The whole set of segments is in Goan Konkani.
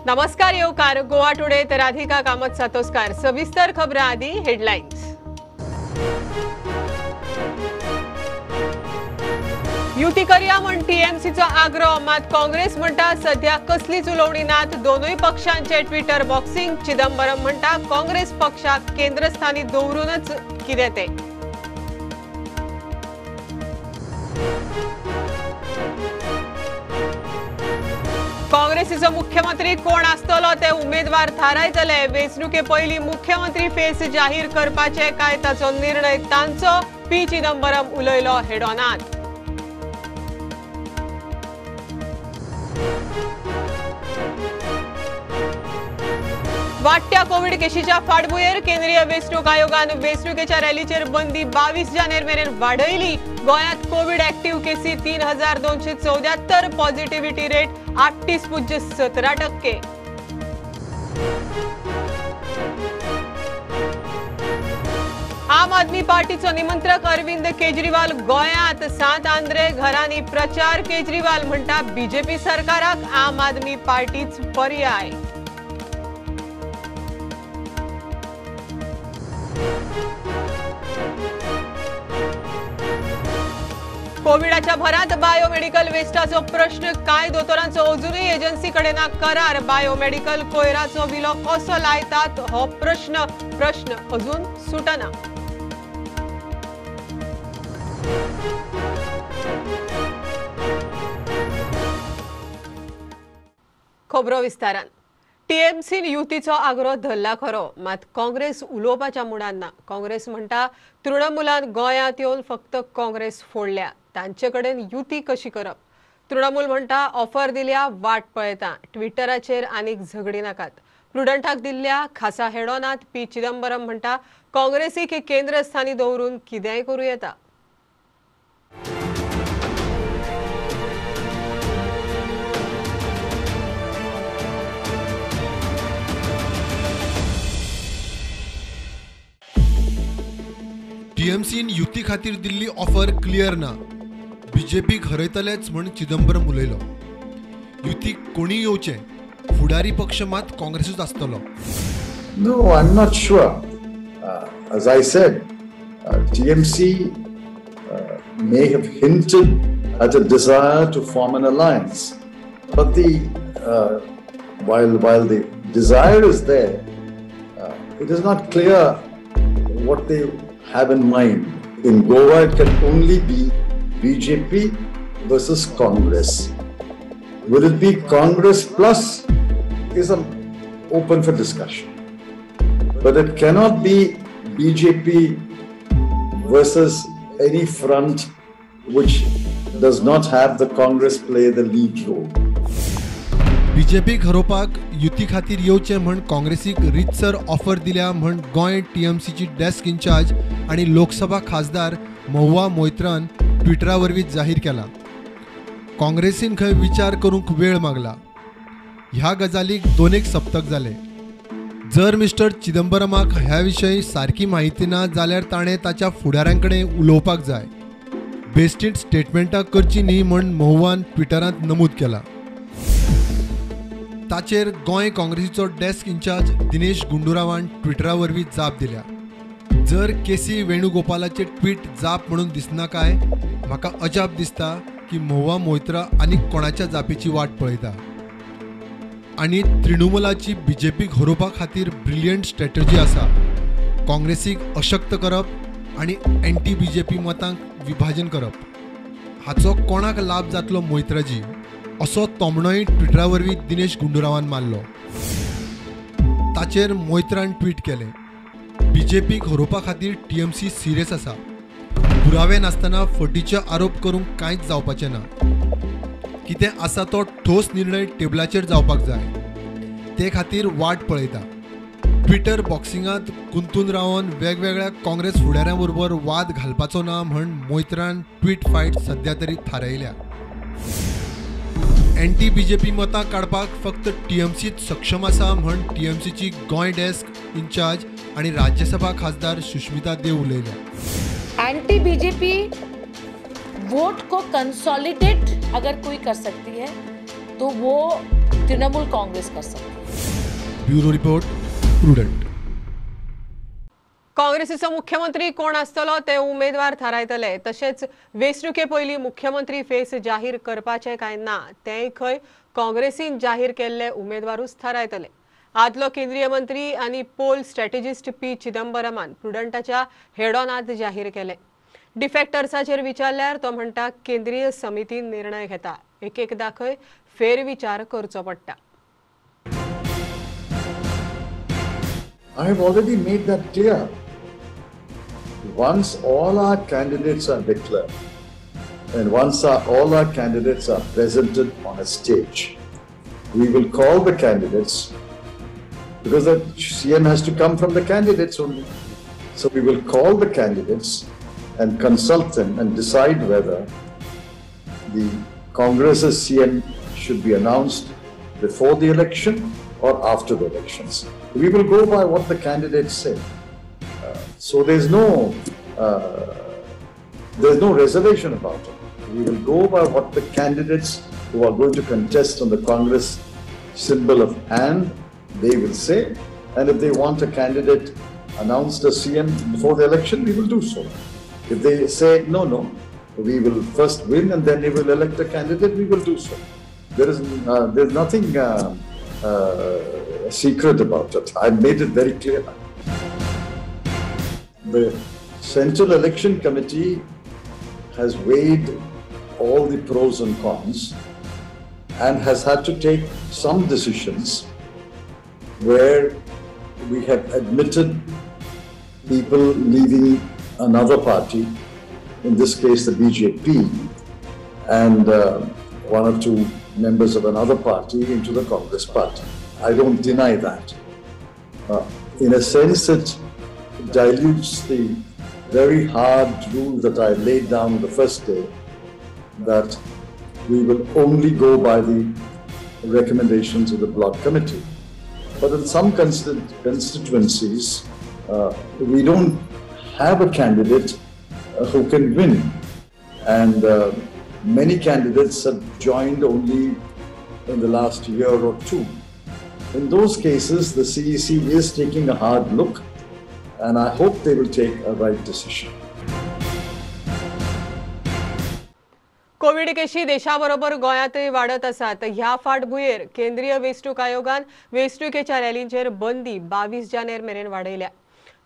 नमस्कार येवकार गोवा टुडे तर राधिका कामत सातोस्कार। सविस्तर खबरां आदी हेडलायन्स। युती करया म्हण टीएमसीचो आग्रह, मात काँग्रेस म्हणटा सध्या कसलीच उलोवणी नात। दोनूय पक्षांचे ट्विटर बॉक्सिंग। चिदंबरम म्हणटा काँग्रेस पक्षाक केंद्रस्थानी दवरूनच कितें तें। काँग्रेसीचो मुख्यमंत्री कोण आसतलो ते उमेदवार थारायतले। वेंचणुके पयलीं मुख्यमंत्री फेस जाहीर करपाचे काय ताचो निर्णय तांचो, पी चिदंबरम उलयलो हेडॉनात। वाडट्या कोविड केशीच्या फाटभुंयेर केंद्रीय वेंचणूक आयोगान वेंचणुकेच्या रॅलीचेर बंदी 22 जानेर मेरेन वाडयली। गोंयांत कोविड एक्टिव्ह केसी 3274, पॉझिटिव्हिटी रेट 38.17%। आम आदमी पार्टीचो निमंत्रक अरविंद केजरीवाल गोंयांत, सांत आंद्रे घरांनी प्रचार। केजरीवाल म्हणटा बीजेपी सरकाराक आम आदमी पार्टीच पर्याय। कोविडाच्या भरात बायोमेडिकल वेस्टाचो प्रश्न, कांय दोतोरांचो अजूनय एजन्सी कडेन ना करार। बायोमेडिकल कोयराचो विलो कसो लायतात हो प्रश्न अजून सुटना। खबरो विस्तारान। टीएमसीन युतीचो आग्रो धरला खरो, मात काँग्रेस उलोवपाच्या मुडान ना। काँग्रेस म्हणटा तृणमूलान गोंयांत येवन फक्त काँग्रेस फोडल्या, तांचे कडेन युती कशी करप। तृणमूल म्हणटा ऑफर दिल्या, वाट पळयता। ट्विटराचेर आनीक झगडी नाकात। प्रुडंटाक दिल्ल्या खासा हेडॉनात पी चिदंबरम म्हणटा काँग्रेसीक केंद्रस्थानी दवरून कितेंय करूं येता। टीएमसीन युती खातीर दिल्ली ऑफर क्लियर ना, बीजेपीक हरयतलेच म्हण चिदंबरम उलयलो। युतीक कोणी येवचें, फुडारी पक्ष मात काँग्रेसूच आसतलो। No, I am not sure. As I said, TMC may have hinted at a desire to form an alliance, but the while the desire is there, it is not clear what they have in mind. In Goa, it can only be BJP versus Congress. Will it be Congress plus is open for discussion. But it cannot be BJP versus any front which does not have the Congress play the lead role. BJP हरोवपाक युती खातीर येवचें म्हण काँग्रेसीक रितसर ऑफर दिल्या म्हण गोंय टीएमसीची डेस्क इन्चार्ज आनी लोकसभा खासदार महुआ मोयत्रान ट्विटरा वरवीं जाहीर केला। काँग्रेसीन खंय विचार करूंक वेळ मागला। ह्या गजालीक 2 सप्तक जाले। जर मिस्टर चिदंबरमाक ह्या विशयी सारकी म्हायती ना जाल्यार ताणें ताच्या फुडाऱ्यां कडेन उलोवपाक जाय। बेस्टीत स्टेटमेंटां करची न्ही म्हण महुआन ट्विटरांत नमूद केला। ताचेर गोंय काँग्रेसीचो डेस्क इन्चार्ज दिनेश गुंडुरावान ट्विटरा वरवीं जाप दिल्या। जर केसी वेणुगोपालाचे ट्वीट जाप म्हणून दिसना काय, म्हाका अजाप दिसता की महुआ मोयत्रा आनी कोणाच्या जापेची वाट पळयता। आनी तृणमूलाची बीजेपीक हरोवपा खातीर ब्रिलियंट स्ट्रॅटजी आसा, काँग्रेसीक अशक्त करप आनी एंटी बीजेपी मतांक विभाजन करप। हाचो कोणाक लाभ जातलो मोयत्राजी, असो तोमणोय ट्विटरा वरवीं दिनेश गुंडुरावान मारलो। ताचेर मोयत्रान ट्वीट केलें, बीजेपीक हरोवपा खातीर टीएमसी सिरियस आसा, पुरावे नासतना फटीचे आरोप करूंक कांयच जावपाचें ना। कितें आसा तो ठोस निर्णय टेबलाचेर जावपाक जाय, ते खातीर वाट पळयता। ट्विटर बॉक्सिंगांत गुंतून रावन वेगवेगळ्या काँग्रेस फुडाऱ्यां बरोबर वाद घालपाचो ना म्हण मोयत्रान ट्वीट फायट सध्या तरी थारायल्या। एंटी बीजेपी मतां काडपाक फक्त टीएमसीच सक्षम आसा म्हण टीएमसीची गोंय डेस्क इन्चार्ज आनी राज्यसभा खासदार Sushmita Dev उलयल्या। Anti BJP vote को कंसोलिडेट अगर कोई कर सकती है तो वो तृणमूल काँग्रेस कर सकती है। Bureau report, Prudent. काँग्रेसीचो मुख्यमंत्री कोण आसतलो ते उमेदवार थारायतले। तशेंच वेंचणुके पयलीं मुख्यमंत्री फेस जाहीर करपाचे काय ना तेंय खंय काँग्रेसीन जाहीर केल्ले उमेदवारूच थारायतले। आदलो केंद्रीय मंत्री आनी पोल स्ट्रॅटेजिस्ट पी चिदंबरमान प्रुडंटाच्या हेडॉनात जाहीर केले। डिफेक्टर्साचेर विचारल्यार तो म्हणटा केंद्रीय समिती निर्णय घेता, एक एकदा खंय फेरविचार करचो पडटा। I have already made that clear. Once all our candidates are declared and once all our candidates are presented on a stage, we will call the candidates, because the CM has to come from the candidates only. So we will call the candidates and consult them and decide whether the Congress's CM should be announced before the election or after the elections. We will go by what the candidates say. So there's no reservation about it. We will go by what the candidates who are going to contest on the Congress symbol of hand, they will say. And if they want a candidate announced as CM before the election, we will do so. If they say, no, no, we will first win and then we will elect a candidate, we will do so. There's nothing secret about it. I've made it very clear. The Central Election Committee has weighed all the pros and cons and has had to take some decisions where we have admitted people leaving another party, in this case the BJP, and one or two members of another party into the Congress party. I don't deny that. In a sense, it dilutes the very hard rule that I laid down the first day, that we will only go by the recommendations of the block committee. But in some constituencies, we don't have a candidate who can win. And many candidates have joined only in the last year or two. In those cases, the CEC is taking a hard look, and I hope they will take a right decision. Covid केशी देशाबरोबर गोंयांतय वाडत आसात। ह्या फाटभुंयेर केंद्रीय वेंचणूक आयोगान वेंचणुकेच्या रॅलींचेर बंदी 22 जानेर मेरेन वाडयल्या।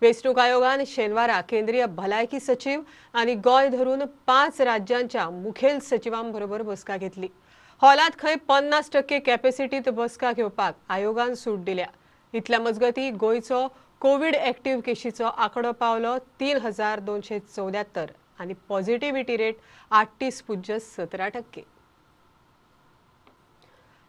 वेंचणूक आयोगान शेनवारा केंद्रीय भलायकी सचीव आनी गोंय धरून 5 राज्यांच्या मुखेल सचिवांबरोबर बसका घेतली। हॉलांत खंय 50% कॅपॅसिटीत बसका घेवपाक आयोगान सूट दिल्या। इतल्या मजगती गोंयचो कोविड एक्टिव्ह केशीचो आंकडो पावलो 3274 आनी पॉझिटिव्हिटी रेट 38.17%।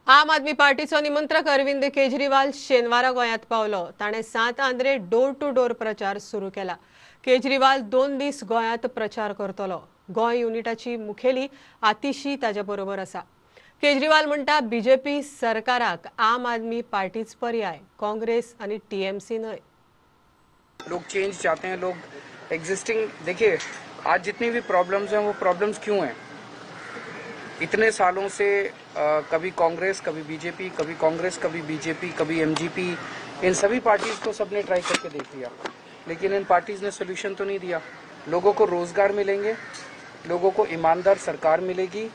आम आदमी पार्टीचो निमंत्रक अरविंद केजरीवाल शेनवारा गोंयांत पावलो। ताणें 7 आंद्रे डोर टू डोर प्रचार सुरू केला। केजरीवाल 2 दीस गोंयांत प्रचार करतलो। गोंय युनिटाची मुखेली आतिशी ताजे बरोबर आसा। केजरीवाल म्हणटा बीजेपी सरकाराक आम आदमी पार्टीच पर्याय, काँग्रेस आनी टीएमसी न्हय। लोग चेंज चाहते हैं, लोग एग्जिस्टिंग, देखिए आज जितनी भी प्रॉब्लम्स हैं वो प्रॉब्लम्स क्यों हैं? इतने सालों से कभी कांग्रेस, कभी बीजेपी, कभी कांग्रेस, कभी बीजेपी, कभी एमजीपी, इन सभी पार्टीज को सबने ट्राई करके देख लिया, लेकिन इन पार्टीज ने सोल्यूशन तो नहीं दिया। लोगों को रोजगार मिलेंगे, लोगों को ईमानदार सरकार मिलेगी,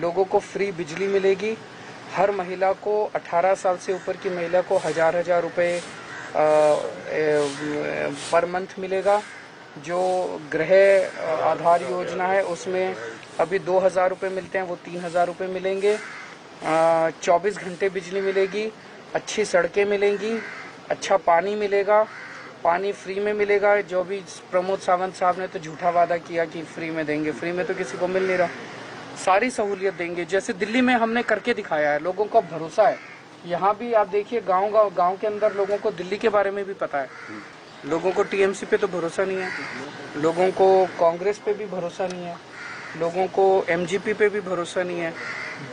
लोगों को फ्री बिजली मिलेगी, हर महिला को 18 साल से ऊपर की महिला को 1000-1000 रुपये पर मंथ मिलेगा। जो गृह आधार योजना है उसमें अभी 2000 रुपये मिलते हैं, वो 3000 रुपये मिलेंगे। 24 घंटे बिजली मिलेगी, अच्छी सड़कें मिलेंगी, अच्छा पानी मिलेगा, पानी फ्री में मिलेगा। जो भी प्रमोद सावंत साहब ने तो झूठा वादा किया कि फ्री में देंगे, फ्री में तो किसी को मिल नहीं रहा। सारी सहूलियत देंगे, जैसे दिल्ली में हमने करके दिखाया है, लोगों को भरोसा है। यहाँ भी आप देखिए, गाँव गाँव के अंदर लोगों को दिल्ली के बारे में भी पता है। लोगों को टीएमसी पे तो भरोसा नहीं है, लोगों को कांग्रेस पे भी भरोसा नहीं है, लोगों को एमजीपी पे भी भरोसा नहीं है।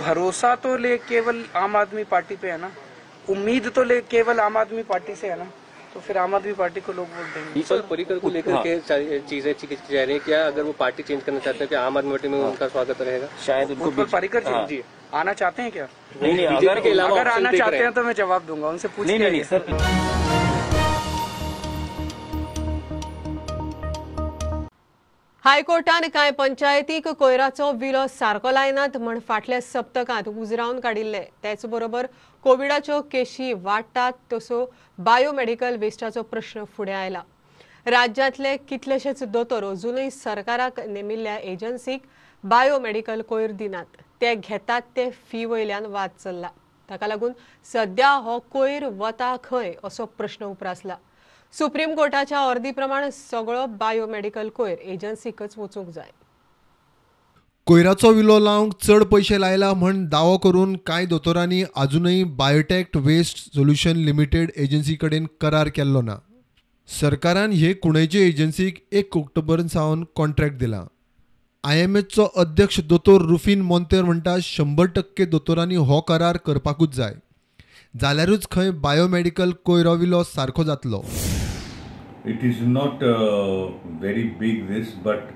भरोसा तो ले केवल आम आदमी पार्टी पे है ना, उम्मीद तो ले केवल आम आदमी पार्टी से है ना, तो फिर आम आदमी पार्टी को लोग वोट देंगे। सर, परिकर को लेकर के चीजें जा रही है क्या? अगर वो पार्टी चेंज करना चाहते हैं तो आम आदमी पार्टी में उनका स्वागत रहेगा? शायद उनको परिकर जी आना चाहते हैं क्या? नहीं, अगर आना चाहते हैं तो मैं जवाब दूंगा, उनसे पूछ। नहीं सर। हायकोर्टान कांय पंचायतीक कोयराचो विलो सारको लायनात म्हण फाटल्या सप्तकांत उजरावन काडिल्ले. तेच बरोबर कोविडाच्यो केशी वाडटात तसो बायोमेडिकल वेस्टाचो प्रश्न फुडें आयला. राज्यांतले कितलेशेच दोतोर अजुनूय सरकाराक नेमिल्ल्या एजन्सीक बायोमेडिकल कोयर दिनात, ते घेतात ते फी वयल्यान वाद चल्ला. ताका लागून सद्या हो कोयर वता खंय असो प्रश्न उप्रासला. सुप्रीम कोर्टाच्या ऑर्दी प्रमाण सगळो बायोमेडिकल कोयर एजन्सीकच वचूंक जाय. कोयराचो विलो लावंक चड पयशे लायला म्हण दावो करून कांय दोतोरांनी अजुनूय biotech waste solution limited agency कडेन करार केल्लो ना. सरकारान हे कुणेचे एजन्सीक 1 ऑक्टोबर सावन कॉन्ट्रॅक्ट दिला. IMHचो अध्यक्ष दोतोर रुफीन मोंतेर म्हणटा 100% दोतोरांनी हो करार करपाकूच जाय, जाल्यारूच खंय बायोमेडिकल कोयरो विलो सारको जातलो. It is not very big this, but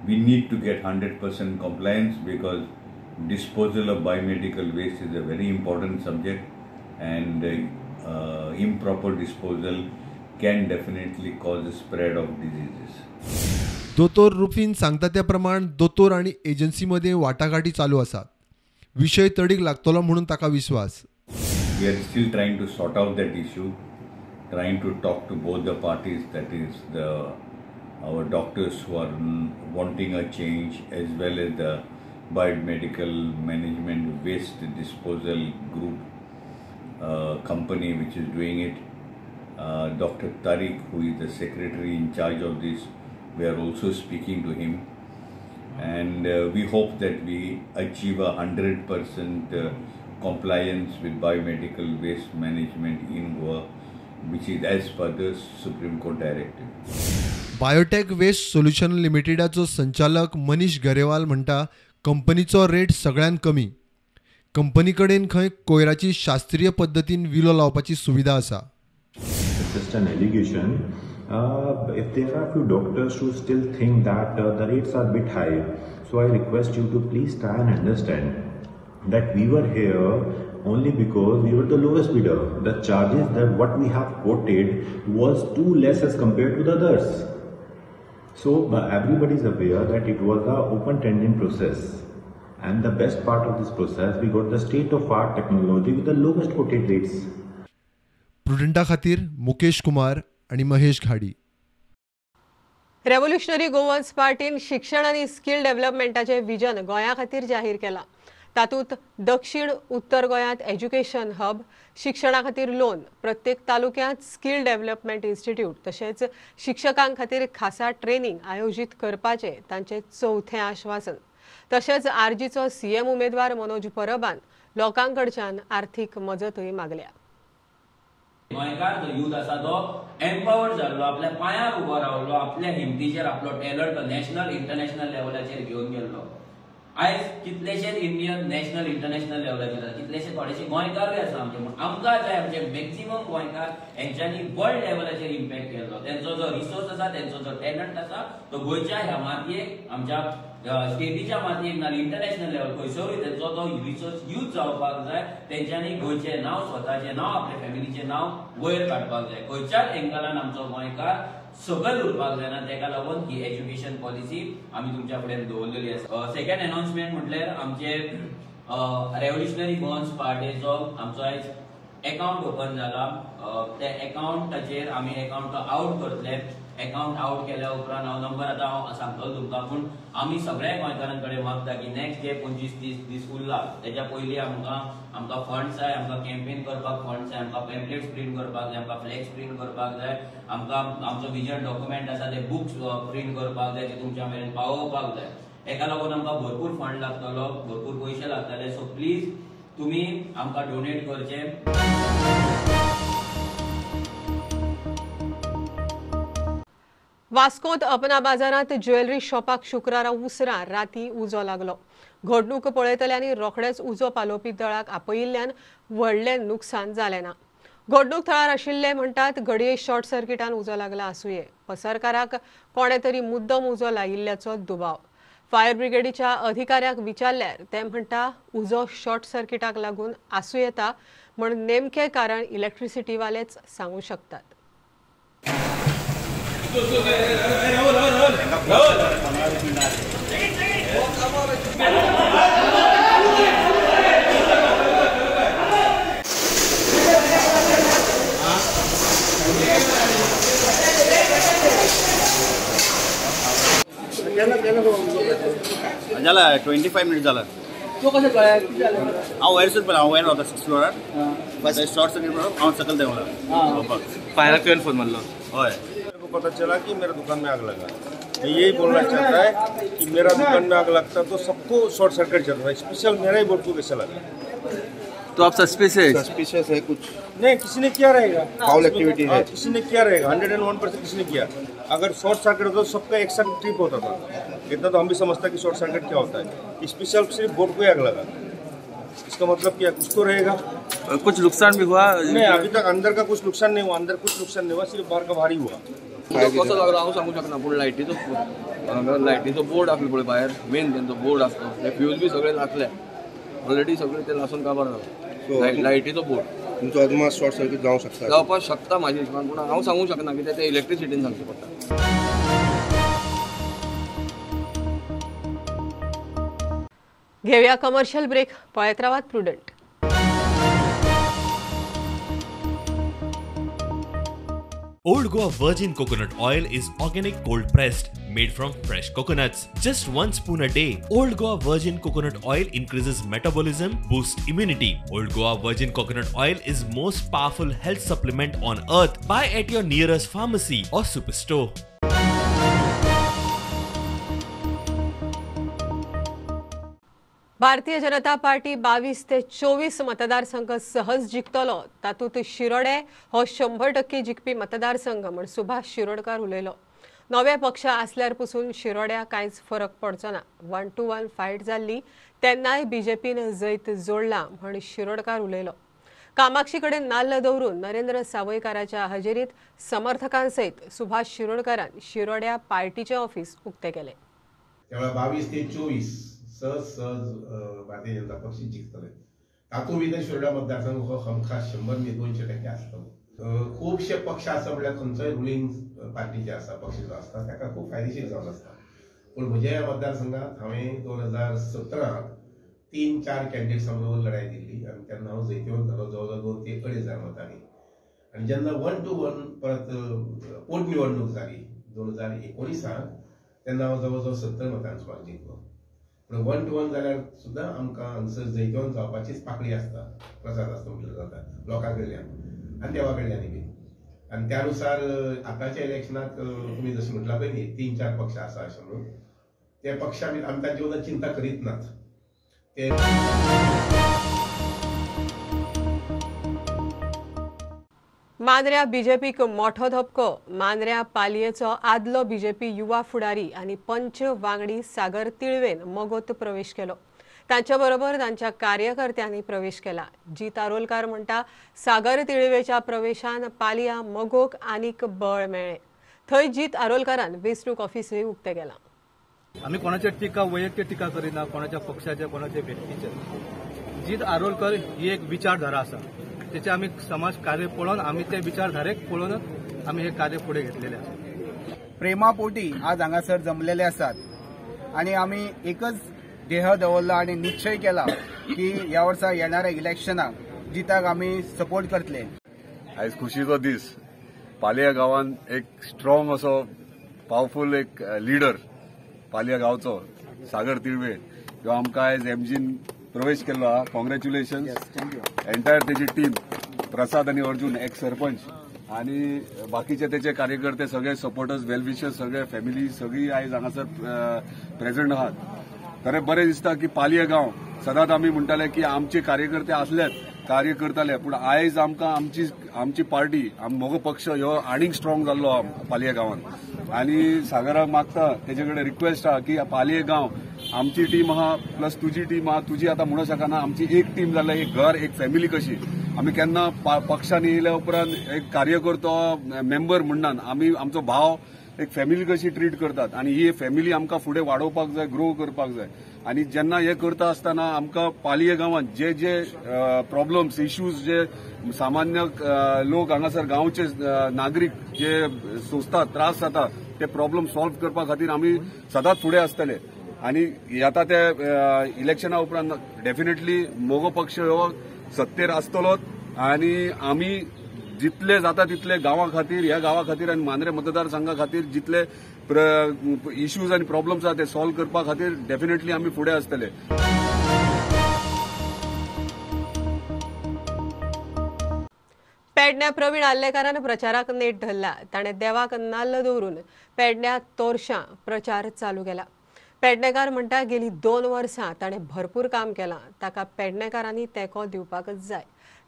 we need to get 100% compliance because disposal of biomedical waste is a very important subject, and improper disposal can definitely cause the spread of diseases. दोतोर रुफीन सांगता त्या प्रमाण दोतोर आनी एजन्सी मदें वाटाघाटी चालू आसात. विशय तडीक लागतलो म्हणून ताका विश्वास. We are still trying to sort out that issue, trying to talk to both the parties, that is the our doctors who are wanting a change as well as the biomedical management waste disposal group company which is doing it. Dr. Tariq, who is the secretary in charge of this, we are also speaking to him, and we hope that we achieve 100% compliance with biomedical waste management in Goa, which is as per the Supreme Court directive. Biotech waste solution लिमिटेडाचो संचालक मनीष गरेवाल म्हणटा कंपनीचो रेट सगळ्यांत कमी. कंपनी कडेन खंय कोयराची शास्त्रीय पद्दतीन विलो लावपाची सुविधा आसा. It's just an allegation. If there are few doctors who still think that the rates are a bit high, so I request you to please try and understand that we were here only because we were the lowest bidder. The charges that what we have quoted was too less as compared to the others. So everybody is aware that it was an open tendering process, and the best part of this process, we got the state of art technology with the lowest quoted rates. प्रुडंटा खातीर मुकेश कुमार आणि महेश घाडी. रेव्होल्युशनरी गोवन्स पार्टीन शिक्षण आनी स्किल डेव्हलपमेंटाचें विजन गोंया खातीर जाहीर केलां. तातूंत दक्षिण उत्तर गोंयांत एज्युकेशन हब, शिक्षणा खातीर लोन, प्रत्येक तालुक्यांत स्किल डेव्हलपमेंट इन्स्टिट्यूट तशेंच शिक्षकां खातीर खासा ट्रेनिंग आयोजीत करपाचें तांचें चवथें आश्वासन. तशेंच आरजीचो सीएम उमेदवार मनोज परबान लोकां कडच्यान आर्थीक मजतूय मागल्या. गोंयकार जो यूथ आसा तो एम्पावर्ड जाल्लो, आपल्या पांयार उबो रावलो, आपल्या हिमतीचेर आपलो टॅलंट नॅशनल इंटरनॅशनल लेवलाचेर घेवन गेल्लो. आयज कितलेशेच इंडियन नॅशनल इंटरनॅशनल लेवलाचेर आसा, कितलेशे थोडेशे गोंयकारूय आसा आमचे. म्हूण आमकां जाय आमचे मॅक्सिमम गोंयकार हेंच्यांनी वर्ल्ड लेवलाचेर इम्पॅक्ट केल्लो. तेंचो जो रिसोर्स आसा, तेंचो जो टॅलंट आसा तो गोंयच्या ह्या मातयेक, आमच्या स्टेटीच्या मातयेक ना इंटरनॅशनल लेवल खंयसरूय तेंचो तो रिसोर्स यूज जावपाक जाय. तेंच्यांनी गोंयचें नांव, स्वताचें नांव, आपल्या फॅमिलीचें नांव वयर काडपाक जाय. खंयच्याच एंगलान आमचो गोंयकार सकयल उरपाक जायना. तेका लागून ही एज्युकेशन पॉलिसी आमी तुमच्या फुड्यान दवरलेली आसा. सेकंड अनाउन्समेंट म्हटल्यार आमचे रेव्होल्युशनरी गोवन्स पार्टीचो आमचो आयज एकाउंट ओपन जाला. त्या एकाउंटाचेर आमी एकाउंट आवट करतले. एकाउंट आवट केल्या उपरांत हांव नंबर आतां हांव सांगतलो तुमकां, पूण आमी सगळ्या गोंयकारां कडेन मागता की नेक्स्ट जे 25-30 दीस उरला तेच्या पयलीं आमकां फंड्स जाय, आमकां कॅम्पेन करपाक फंड्स जाय, आमकां पॅम्पलेट्स प्रिंट करपाक जाय, आमकां फ्लॅक्स प्रिंट करपाक जाय, आमकां आमचो विजन डॉक्युमेंट आसा ते बुक्स प्रिंट करपाक जाय, ते तुमच्या मेरेन पावोवपाक जाय. हेका लागून आमकां भरपूर फंड लागतलो, भरपूर पयशे लागतले. सो प्लीज तुमी आमकां डोनेट करचे. वास्कोत अपना बाजारांत ज्वेलरी शॉपाक शुक्रारा उसरां राती उजो लागलो. घडणूक पळयतल्यांनी रोखडेच उजो पालोवपी दळाक आपयिल्ल्यान व्हडलें नुकसान जालें ना. घडणूक थळार आशिल्ले म्हणटात घडये शॉर्ट सर्किटान उजो लागला आसुये. पसरकाराक कोणे तरी मुद्दम उजो लायिल्ल्याचो दुबाव. फायर ब्रिगेडीच्या अधिकाऱ्याक विचारल्यार ते म्हणटा उजो शॉर्ट सर्किटाक लागून आसूं येता म्हण नेमके कारण इलेक्ट्रिसिटीवालेच सांगू शकतात। झाला 25 मिनिट झाला। तो कसं कळ्या किती झालं? हांव वयर पळय, हांव वयर रावता 6 फ्लोरार, फर्स्ट शॉर्ट सर्किट हांव सकयल देंवला। फायराक तुवें फोन मारलो? हय। मेरे को पता चला कि मेरा दुकान में आग लगा। मैं यही बोलना चाहता है कि मेरा दुकान में आग लगता तो सबको शॉर्ट सर्किट चल रहा है, स्पेशल मेरा ही बोर्ड को कैसे लगा? तो आप सस्पिशियस? सस्पिशियस है कुछ नहीं, किसी ने किया रहेगा, फाउल एक्टिविटी है, किसी ने किया रहेगा, 101% किसी ने किया। अगर शॉर्ट सर्किट होता तो सबका एक साथ ट्रिप होता था, इतना तो हम भी समझता कि शॉर्ट सर्किट क्या होता है। स्पेशल सिर्फ बोर्ड को ही आग लगा, इसका मतलब क्या कुछ तो रहेगा। कुछ नुकसान भी हुआ? नहीं, अभी तक अंदर का कुछ नुकसान नहीं हुआ, अंदर कुछ नुकसान नहीं हुआ, सिर्फ बाहर का भारी हुआ। कसो लागलो हांव सांगूंक शकना, पूण लायटीचो बोर्ड आसलो पळय भायर, मेन तेंचो बोर्ड आसलो, ते फ्यूज बी सगळे लासले ऑलरेडी, सगळे ते लासून काबार जाले लायटीचो बोर्ड। तुमचो अदमास शॉर्ट सर्किट जावंक शकता? जावपाक शकता म्हाज्या हिशोबान, पूण हांव सांगूंक शकना कित्याक ते इलेक्ट्रिसिटीन सांगचें पडटा। घेवया कमर्शियल ब्रेक, पळयत रावात Prudent. Old Goa Virgin Coconut Oil is organic cold pressed, made from fresh coconuts. Just 1 spoon a day. Old Goa Virgin Coconut Oil increases metabolism, boosts immunity. Old Goa Virgin Coconut Oil is most powerful health supplement on earth. Buy at your nearest pharmacy or superstore. Bharatiya Janata party 22 ते 24 मतदारसंघ सहज जिखतलो, तातूंत शिरोडे हो 100% जिखपी मतदारसंघ म्हण सुभाष शिरोडकार उलयलो। नवे पक्ष आसल्यार पसून शिरोड्या कांयच फरक पडचो ना। 1-1 फायट जाल्ली तेन्नाय बीजेपीन जैत जोडला म्हण शिरोडकार उलयलो। कामाक्षी कडेन नाल्ल दवरून नरेंद्र सावयकाराच्या हजेरीत समर्थकांसयत सुभाष शिरोडकारान शिरोड्या पार्टीचें ऑफिस उक्तें केलें। 22 ते 24 सहज सहज भारतीय जनता पक्ष जिखतले। तातूंत भितर शिरोडा मतदारसंघ हो हमखास 100 न्ही 200% आसतलो। खुबशे पक्ष आसा म्हणल्यार खंयचोय रुलींग पार्टी जे आसा पक्ष जो आसता ताका खूब फायदेशीर जावन आसता। पूण म्हज्या ह्या मतदारसंघात हांवें 2017 3-4 कॅन्डिडेट्सां बरोबर लढाई दिल्ली आनी तेन्ना हांव जैतिवंत जालो जवळ जवळ 2 ते 2.5 हजार मतांनी। आनी जेन्ना 1-1 परत पोटनिवडणूक जाली 2019 तेन्ना हांव जवळ जवळ 70 मतांनी सुमार जिखलो। पूण 1-1 जाल्यार सुद्दां आमकां हांगसर जैतिवंत जावपाचीच पाकळी आसता, प्रसाद आसता म्हटल्यार जाता लोकां कडल्यान आनी देवा कडल्यानूय बी। आनी त्या नुसार आतांच्या इलेक्शनाक तुमी जशें म्हटलां पळय न्ही 3-4 पक्ष आसा अशें म्हणून, ते पक्ष आमी तांचे वचून चिंता करीत नात ते। मांद्र्या बीजेपीक मोठो धपको। मांद्र्या पालयेचो आदलो बीजेपी युवा फुडारी आनी पंच वांगडी सागर तिळवेन मगोत प्रवेश केलो। तांच्या बरोबर तांच्या कार्यकर्त्यांनी प्रवेश केला। जीत आरोलकार म्हणटा सागर तिळवेच्या प्रवेशान पालया मगोक आनीक बळ मेळ्ळें। थंय जीत आरोलकारान वेंचणूक ऑफिसूय उक्तें केलां। आमी कोणाचेर टिका वैयक्तीक टिका करिना, कोणाच्या पक्षाच्या कोणाच्या व्यक्तीचेर। जीत आरोलकर ही एक विचारधारा आसा, त्याचे आमी समाज कार्य पळोवन आमी ते विचारधारेक पळोवन आमी हे कार्य फुडें घेतलेले आसा। प्रेमापोटी आज हांगासर जमलेले आसात आनी आमी एकच ध्येय दवरला आनी निश्चय केला की ह्या वर्सा येणाऱ्या इलेक्शनाक जिताक आमी सपोर्ट करतले। आयज खुशीचो दीस, पालया गांवान एक स्ट्रॉंग असो पावरफूल एक लिडर पालया गांवचो सागर तिळवे ह्यो आमकां आयज एमजीन प्रवेश केल्लो आहा। कॉंग्रॅच्युलेशन एंटायर तेजी टीम, प्रसाद आनी अर्जुन एक सरपंच आनी बाकीचे तेचे कार्यकर्ते सगळे सपोर्टर्स वेल विशर्स सगळे फॅमिली सगळी आयज हांगासर प्रेझेंट आहात। खरें बरें दिसता की पालये गांव सदांच आमी म्हणटाले की आमचे कार्यकर्ते आसलेच कार्य करताले, पूण आयज आमकां आमची आमची पार्टी मगो पक्ष ह्यो आनीक स्ट्रॉंग जाल्लो आहा पालये गांवान। आनी सागराक मागता तेजे कडेन रिक्वेस्ट आहा की पालये गांव आमची टीम आहा प्लस तुजी टीम आहा, तुजी आतां म्हणूंक शकना आमची एक टीम जाल्या, एक घर एक फॅमिली कशी। आमी केन्ना पक्षान येयल्या उपरांत एक कार्यकर्तो मेंबर म्हणनात, आमी आमचो भाव एक फॅमिली कशी ट्रीट करतात आनी ही फॅमिली आमकां फुडें वाडोवपाक जाय, ग्रो करपाक जाय. आनी जेन्ना हे करता आसतना आमकां पालये गांवांत जे जे प्रॉब्लम्स, इश्यूज जे सामान्य लोक हांगासर गांवचे नागरीक जे सोंसतात, त्रास जाता, ते प्रॉब्लम सॉल्व करपा खातीर आमी सदांच फुडें आसतले. आनी आता ते इलेक्शना उपरांत डेफिनेटली मगो पक्ष हो सत्तेर आसतलोच आनी आमी जितले जाता तितले गांवा खातीर, ह्या गांवा खातीर आनी मांद्रे मतदारसंघा खातीर जितले इश्यूज आनी प्रॉब्लम्स आसा ते सॉल्व करपा खातीर डेफिनेटली आमी फुडें आसतले. पेडण्या प्रवीण आर्लेकारान प्रचाराक नेट धरला. ताणें देवाक नाल्ल दवरून पेडण्या तोरशां प्रचार चालू केला. पेडणेकार म्हणटा गेली 2 वर्सां ताणें भरपूर काम केलां, ताका पेडणेकारांनी तेंको दिवपाकच जाय.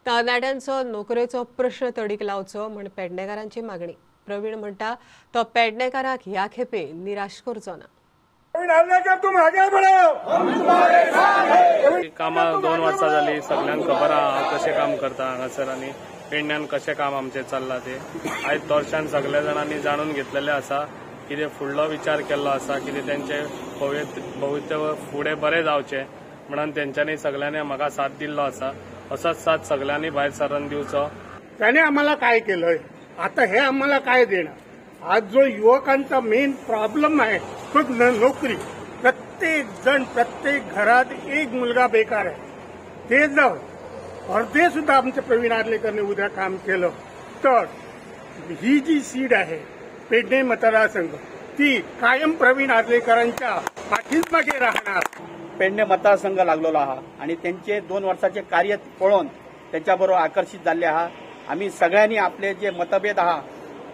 तरणाट्यांचो नोकरेचो प्रश्न तडीक लावचो म्हण पेडणेकारांची मागणी. प्रवीण म्हणटा तो पेडणेकाराक ह्या खेपे निराश करचो ना. कामां 2 वर्सां जाली, सगल्यांक खबर आहा हांव कशें काम करता हांगासर आनी पेडण्यान कशें काम आमचें चल्लां तें. आयज तोरशान सगल्या जाणांनी जाणून घेतलेलें आसा, कितें फुडलो विचार केल्लो आसा, कितें तेंचे भवितव्य फुडें बरें जावचें म्हणून तेंच्यांनी सगल्यांनी म्हाका साथ दिल्लो आसा. असोच साथ सगल्यांनी भायर सरून दिवचो. त्याने आम्हाला काय केलंय, आता हे आम्हाला काय देणार. आज जो युवकांचा मेन प्रॉब्लेम आहे तो नोकरी. प्रत्येक जण, प्रत्येक घरात एक मुलगा बेकार आहे. ते जर अर्धे सुद्धा आमच्या प्रवीण आर्लेकरने उद्या काम केलं तर ही जी सीट आहे पेडणे मतदारसंघ ती कायम प्रवीण आर्लेकरांच्या पाठीमागे राहणार. पेडणे मतदारसंघ लागलेलो आहा आणि त्यांचे 2 वर्षाचे कार्य पळोवन त्यांच्या बरोबर आकर्षित जाल्ले आहा. आमी सगळ्यांनी आपले जे मतभेद आहा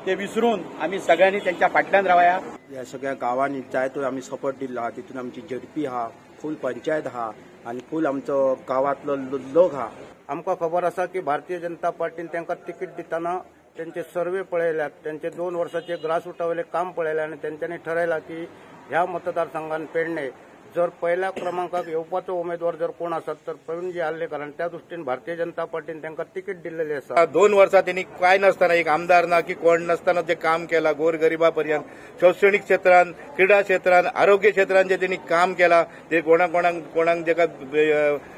ते विसरून आमी सगळ्यांनी त्यांच्या फाटल्यान रावया. ह्या सगळ्या गांवांनी जाय तो आमी सपोर्ट दिल्लो आहा, तितून आमची झेडपी आहा, फूल पंचायत आहा आनी फूल आमचो गांवांतलो लोक आहा. आमकां खबर आसा की भारतीय जनता पार्टीन तांकां तिकीट दितना त्यांचे सर्वे पळयल्यात, त्यांचे 2 वर्साचे ग्रासरुटा वयलें काम पळयलें आनी तेंच्यांनी ठरयलां की ह्या मतदारसंघान पेडणे जर पहिल्या क्रमांकाक येवपाचो उमेदवार जर कोण आसत तर प्रवीणजी आर्लेकर, आनी त्या दृष्टीन भारतीय जनता पार्टीन तांकां तिकीट दिल्लेली आसा. 2 वर्सां तेणी काय नासतना, एक आमदार ना की कोण नासतना जे काम केलां गोरगरिबा पर्यंत, शैक्षणीक क्षेत्रान, क्रीडा क्षेत्रान, आरोग्य क्षेत्रान जे तेणी काम केलां, जे कोणाक कोणाक कोणाक जेका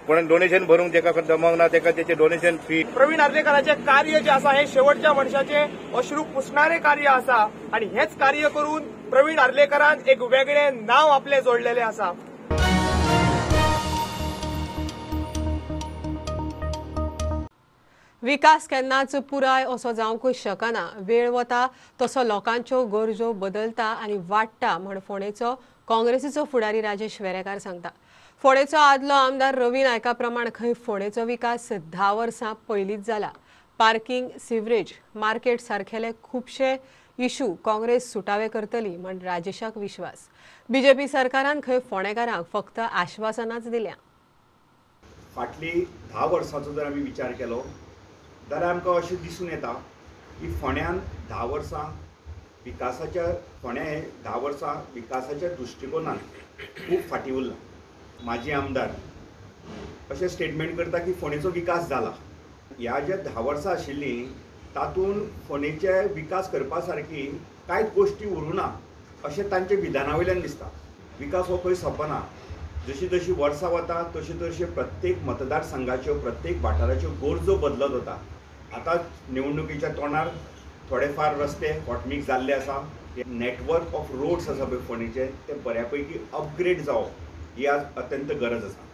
कोणाक डोनेशन भरूंक जेका जमोंक ना तेका तेचे डोनेशन फी. प्रवीण आर्लेकराचें कार्य जें आसा हें शेवटच्या मनशाचें अश्रू पुसणारें कार्य आसा आनी हेंच कार्य करून प्रवीण आर्लेकरान एक वेगळें नांव आपलें जोडलेलें आसा. विकास केन्नाच पुराय असो जावंकूच शकना. वेळ वता तसो लोकांच्यो गरजो बदलता आनी वाडटा म्हण फोंडेचो काँग्रेसीचो फुडारी राजेश वेरेकार सांगता. फोंडेचो आदलो आमदार रवी नायका प्रमाण खंय फोंडेचो विकास 10 वर्सां पयलींच जाला. पार्किंग, सिवरेज, मार्केट सारखेले खुबशे इशू काँग्रेस सुटावे करतली म्हण राजेशाक विश्वास. बीजेपी सरकारान खंय फोंडेकारांक फक्त आश्वासनाच दिल्या. फाटली 10 वर्सांचो जर आमी विचार केलो जाल्यार आमकां अशें दिसून येता की फोंड्यान 10 वर्सां विकासाच्या, फोंड्या हे 10 वर्सां विकासाच्या दृश्टिकोनान खूब फाटीं उरलां. माजी आमदार अशें स्टेटमेंट करता की फोंडेचो विकास जाला. ह्या ज्या 10 वर्सां आशिल्लीं तातूंत फोंडेचे विकास करपा सारकी कांयच गोश्टी उरूं ना अशें तांच्या विधाना वयल्यान दिसता. विकास हो खंय सोंपना. जशी जशी वर्सां वता तशी तशी प्रत्येक मतदारसंघाच्यो, प्रत्येक वाठाराच्यो गरजो बदलत वता. आतां निवडणुकीच्या तोंडार थोडे फार रस्ते हॉटमिक्स जाल्ले आसा. नेटवर्क ऑफ रोड्स आसा पळय फोंडेचे ते बऱ्या पैकी अपग्रेड जावप ही आज अत्यंत गरज आसा.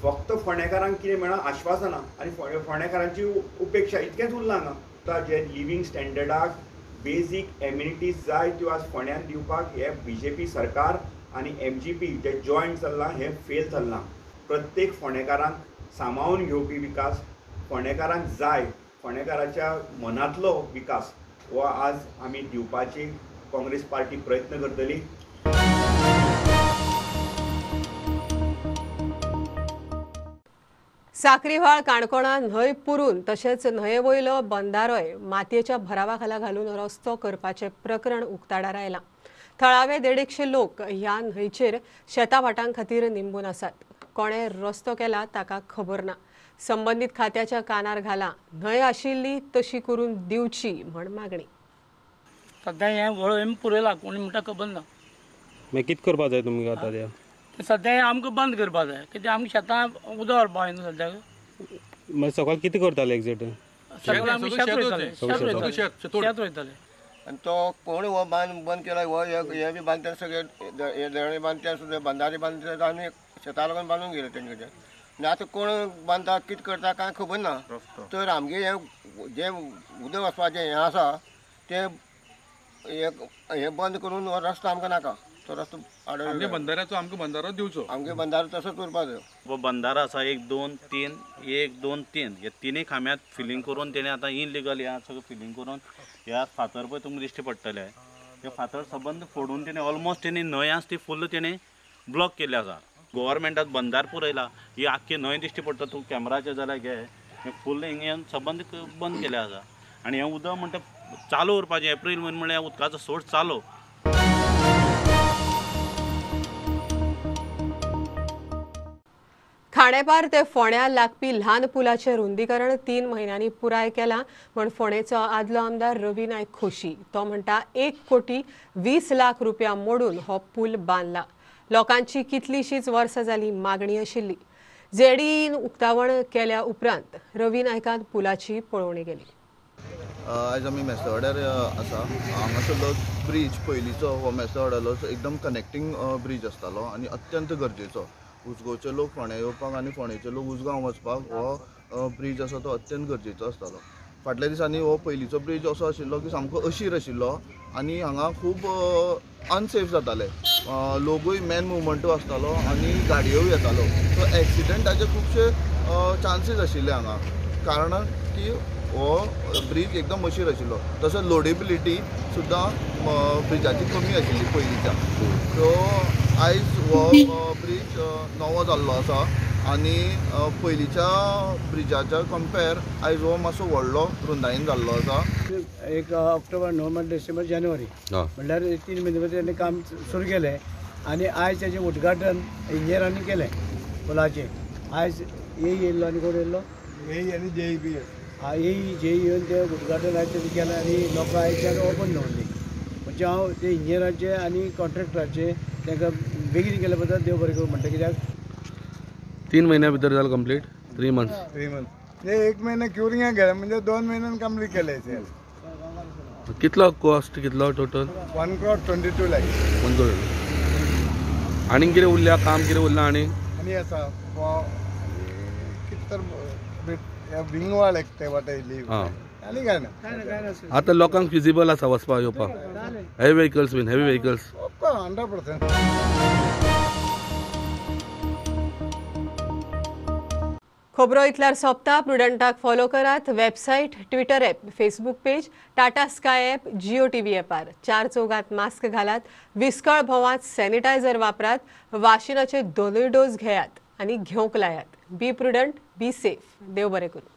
फक्त फोंडेकारांक कितें मेळ्ळां आश्वासनां आनी फोंडेकारांची उपेक्षा इतकेंच उरलां हांगा. आतां जे लिवींग स्टँडर्डाक बेजीक एम्युनिटीज जाय त्यो आज फोंड्यान दिवपाक हे बीजेपी सरकार आनी एमजीपी जे जॉयंट चल्लां हें फेल चल्लां. प्रत्येक फोंडेकारांक सामावून घेवपी विकास, फोंडेकारांक जाय, फोंडेकाराच्या मनांतलो विकास हो आज आमी दिवपाची काँग्रेस पार्टी प्रयत्न करतली. साक्रीव्हाळ काणकोणा न्हंय पुरून तशेंच न्हंये वयलो बंदारोय मातयेच्या भरावा खाला घालून रस्तो करपाचें प्रकरण उक्ताडार आयलां. थळावे 150 लोक ह्या न्हंयचेर शेता भाटां खातीर निंबून आसात. कोणे रस्तो केला ताका खबर ना. संबंदीत खात्याच्या कानार घाला. न्हंय आशिल्ली तशी करून दिवची म्हण मागणी. सद्या हें व्हळ पुरयला कोणी म्हणटा खबर ना. मागीर कितें करपा जाय तुमकां आतां तें? सद्या हें आमकां बंद करपा जाय, कित्याक आमकां शेतां उदक व्हरपा जाय न्हू सद्याक. मागीर सकाळ कितें करताले एग्जॅक्ट? सकाळ आमी शेत रोयताले, शेत रोयताले. आनी तो कोण हो बांद बंद केला, हो हे बी बांदतना सगळे हे धरणे बांदतना सुद्दां बंधारे बांदतना आमी शेता लागून बांदून गेले तेंचे कडेन. आनी आतां कोण बांदता कितें करता कांय खबर ना. तर आमगे हें जें उदक वचपाचें हें आसा तें हें बंद करून हो रस्तो आमकां नाका, तो रस्तो आमगे बंधाऱ्याचो आमकां बंधारो दिवचो, आमगे बंधारो तसोच उरपा जाय. हो बंधारो आसा 1 2 3 1 2 3 हे तिनूय खांब्यांत फिलींग करून तेणें आतां इनलिगल ह्या सगळें फिलींग करून ह्या फातर पळय तुमकां दिश्टी पडटले, ते फातर सबंद फोडून तेणें ऑलमोस्ट तेणी न्हंय आसा ती फुल्ल तेणें ब्लॉक केल्ली आसा. गोवोरमेंटान बंधार पुरयला, ही आख्खी न्हंय दिश्टी पडटा तूं कॅमेराचेर जाल्यार घे, हें फुल्ल हिंगा सबंद बंद केल्लें आसा. आनी हें उदक म्हणटा चालू उरपाचें, एप्रील म्हयनो म्हणल्यार उदकाचो सोर्स चालू. खांडेपार ते फोंड्या लागपी ल्हान पुलाचें रुंदीकरण 3 म्हयन्यांनी पुराय केलां म्हण फोंडेचो आदलो आमदार रवी नायक खोशी. तो म्हणटा 1,20,00,000 रुपया मोडून हो पूल बांदला. लोकांची कितलीशीच वर्सां जाली मागणी आशिल्ली. जेडीईन उक्तावण केल्या उपरांत रवी नायकान पुलाची पळोवणी केली. आयज आमी मेस्तवाड्यार आसा. हांगासरलो ब्रीज पयलींचो हो मेस्तवाड्यालो एकदम कनेक्टींग ब्रीज आसतालो आनी अत्यंत गरजेचो. उसगांवचे लोक फोंड्या येवपाक आनी फोंडेचे लोक उसगांव वचपाक हो ब्रीज आसा तो अत्यंत गरजेचो आसतालो. फाटल्या दिसांनी हो पयलींचो ब्रीज असो आशिल्लो की सामको अशीर आशिल्लो आनी हांगा खूब अनसेफ जाताले, लोकूय मॅन मुवमेंटूय आसतालो आनी गाडयोय येतालो, सो एक्सिडंटाचे खुबशे चान्सीस आशिल्ले हांगा, कारण की हो ब्रीज एकदम अशीर आशिल्लो. तसोच लोडेबिलिटी सुद्दां ब्रिजाची कमी आशिल्ली पयलींच्या. सो आयज हो ब्रीज नवो जाल्लो आसा आनी पयलींच्या ब्रिजाच्या कंपेर आयज हो मातसो व्हडलो रुंदायेन जाल्लो आसा. एक ऑक्टोबर, नोव्हेंबर, डिसेंबर, जानेवारी म्हणल्यार 3 म्हयने भितर तेणें काम सुरू केलें आनी आयज तेजें उद्घाटन इंजिनियरांनी केलें पुलाचें. आयज ए येयल्लो आनी कोण येयल्लो, ए आनी जेई बी ए जेई येवन तें उद्घाटन आयज तेजें केलें आनी लोकां आयच्यान ओपन दवरली. म्हणजे हांव ते इंजिनियरांचे आनी कॉन्ट्रॅक्टराचे तांकां बेगीन केल्या बद्दल देव बरें करूं म्हणटा, कित्याक 3 म्हयन्या भितर जालें कंप्लीट. 3 मंथ्स 3 मंथ्स 1 महिना क्युरिंगाक गेले म्हणजे 2 म्हयन्यान कंप्लीट केलें. कितलो कॉस्ट, कितलो टोटल? 1,22,00,000. 1 करोड. आनी कितें उरल्या काम, कितें उरलां? आनी आनी आसा कितें तर विंगवाळ एक ते वाटे येयली आनी काय ना. आतां लोकांक फिजिबल आसा वचपाक येवपाक, हेवी व्हेकल्स बीन, हेवी व्हेकल्स 100%. खबरो इतल्यार सोंपता. प्रुडंटाक फॉलो करात website, Twitter app, Facebook page, Tata Sky app, Jio TV ॲपार. 4 चौगात मास्क घालात, विस्कळ भोवात सॅनिटायझर वापरात, वाशिनाचे 2 डोस घेयात आनी घेवंक लायात. बी प्रुडंट, बी सेफ. देव बरें करूं.